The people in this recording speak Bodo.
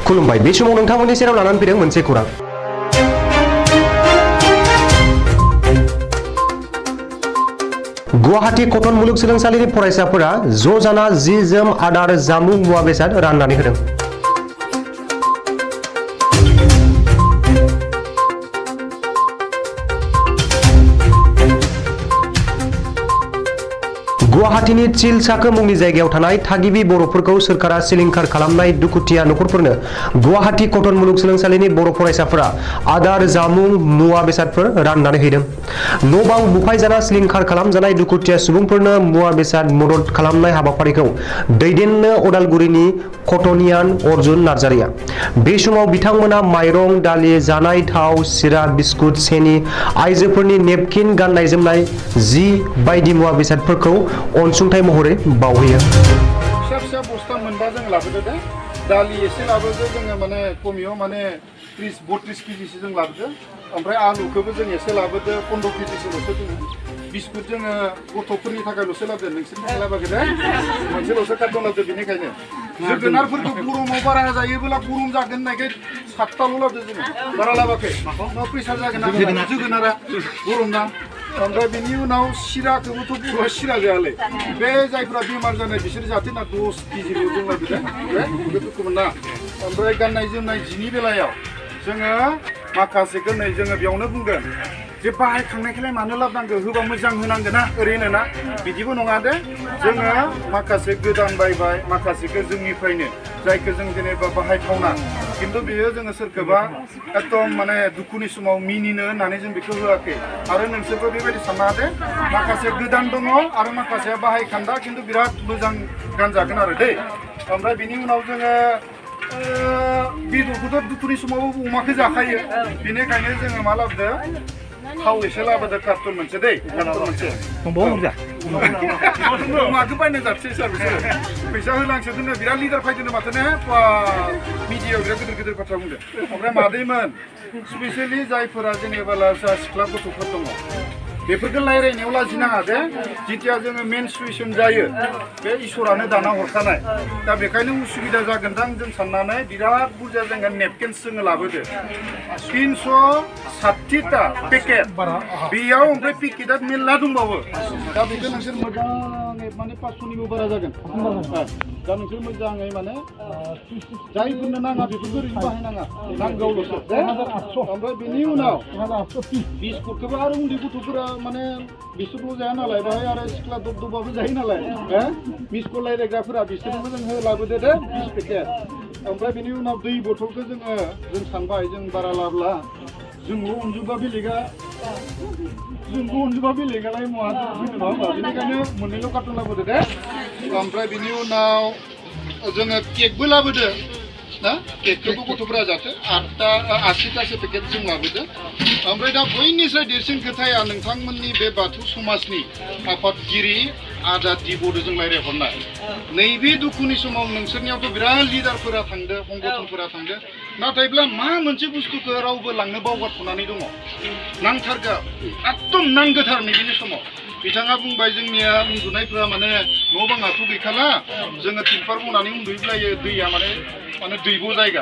खुलुमबाय बे समाव नोंथांमोननि सेराव लानानै फैदों मोनसे खौरां। गुवाहाटी कटन मुलुगसोलोंसालिनि फरायसाफोरा ज' जाना जि जोम आदार जामुं मुवा बेसाद राननानै होदों। गुवाहाटीनि चिलसाखो मुंनि जायगायाव थानाय थागिबि बर'फोरखौ सोरखारा सिलिंखार खालामनाय दुखुथिया नखरफोरनो गुवाहाटी कटन मुलुगसोलोंसालिनि बर' फरायसाफोरा आदार जामुं मुवा बेसादफोर राननानै होदों। न' बां बुफायजाना सिलिंखार खालामजानाय दुखुथिया सुबुंफोरनो मुवा बेसाद मदद खालामनाय हाबाफारिखौ दैदेननो अदालगुरिनि कटनियान अर्जुन नार्जारिया। बे समाव बिथांमोना माइरं दालि जानाय थाव सिरा बिस्कुट सेनि आइजोफोरनि नेपकिन गाननाय जोमनाय जि बायदि मुवा बेसादफोरखौ अनसुंथाइ महरै बावहोयो। फिसा फिसा बस्ता मोनबा जों लाबोदो दे दालि एसे लाबोदो जोङो माने खमियाव माने 30-32 केजिसो जों लाबोदो ओमफ्राय आलुखौबो जों एसे लाबोदो 15 केजिसोल'सो जोङो बिस्कुट जोङो गथ'फोरनि थाखायल'सो लाबोदो नोंसोरनि थाखाय लाबोयाखै दे मोनसेल'सो कार्टन लाबोदो बेनिखायनो जोगोनारफोरखौ गरमाव बारा जायोब्ला गरम जागोन होननायखाय 7थाल' लाबोदो जोङो बारा लाबोयाखै मा प्रेसार जागोन ना जोगोनारा गरम ना ओमफ्राय बेनि उनाव सिराखौबोथ' बर'आ सिरा जायालै बे जायफ्रा बेमार जानाय बिसोर जाहाथे ना 10 केजिल' जों लाबोदो बेफोरखौ मोना ओमफ्राय गाननाय जोमनाय जिनि बेलायाव जोङो माखासेखौ नै जोङो बेयावनो बुंगोन जे बाहायखांनायखौलाय मानो लाबोनांगौ होबा मोजां होनांगोन ना ओरैनो ना बिदिबो नङा दे जोङो माखासे गोदान बायबाय माखासेखौ जोंनिफ्रायनो जायखौ जों जेनेबा बाहायथावना खिन्थु बेयो जोङो सोरखौबा एकदम माने दुखुनि समाव मिनिनो होननानै जों बेखौ होआखै आरो नोंसोरबो बेबायदि साननो हादे माखासे गोदान दङ आरो माखासेया बाहायखान्दा खिन्थु बिराद मोजां गानजागोन आरो दै ओमफ्राय बिनि उनाव जोङो बेदरखौथ' दुखुनि समावबो अमाखौ जाखायो बेनिखायनो जोङो मा लाबोदो थाव एसे लाबोदो कार्टन मोनसे दै कार्टन मोनसे अमाखौ बायना जाबसै सार बिसोरो फैसा होलांसोदोंनो बिराद लिडार फैदोंनो माथो ने मिडियायाव बिराद गिदिर गिदिर बाथ्रा बुंदों ओमफ्राय मादैमोन स्पेसियेलि जायफोरा जेनेबा सिख्ला गथ'फोर दङ बेफोरखौ रायज्लायनायाव लाजिनाङा दे जेथिया जोङो मेनस्ट्रुएसन जायो बे इसोरानो दाना हरखानाय दा बेखायनो उसुबिदा जागोनदां जों साननानै बिराद बुरजा जोङो नेपकिन्स जोङो लाबोदो 360टा पेकेट बेयाव ओमफ्राय पेकेटआ मेरला दंबावो दा बेखौ नोंसोर मोजाङै माने 500निबो बारा जागोन दा नोंसोर मोजाङै माने जायफोरनो नाङा बेफोरखौ ओरैनो बाहायनाङा नांगौल'सो ओमफ्राय बेनि उनाव बिस्कुटखौबो आरो उन्दै गथ'फोरा माने बिसोरल' जाया नालाय बाहाय आरो सिख्ला दबदबाबो जायो नालाय मिसकल रायज्लायग्राफोरा बिसोरनोबो जों लाबोदो दे 20 पेकेट ओमफ्राय बेनि उनाव दै बथलखौ जों सानबाय जों बारा लाब्ला जोंल' अनजोबा बेलेगालाय महा फैनो नङा होमबा बेनिखायनो मोननैल' कार्टन लाबोदो दे ओमफ्राय बेनि उनाव जोङो केकबो लाबोदो ना केकखौबो गथ'फोरा जाथो 80टासो पेकेट जों लाबोदो ओमफ्राय दा बयनिफ्राय देरसिन खोथाया नोंथांमोननि बे बाथौ समाजनि आफादगिरि आदा दिब'दो जों रायज्लायहरनाय नैबे दुखुनि समाव नोंसोरनियावथ' बिराद लिडारफोरा थांदो संगठनफोरा थांदो नाथायब्ला मा मोनसे बुस्थुखौ रावबो लांनो बावगारथ'नानै दङ नांथारगौ एकदम नांगौथार नैबेनि समाव बिथाङा बुंबाय जोंनिया उन्दुनायफोरा माने न' बाङाथ' गैखाला जोङो तिरपाल बनानै उन्दुयोब्लायो दैया माने दैब' जायगा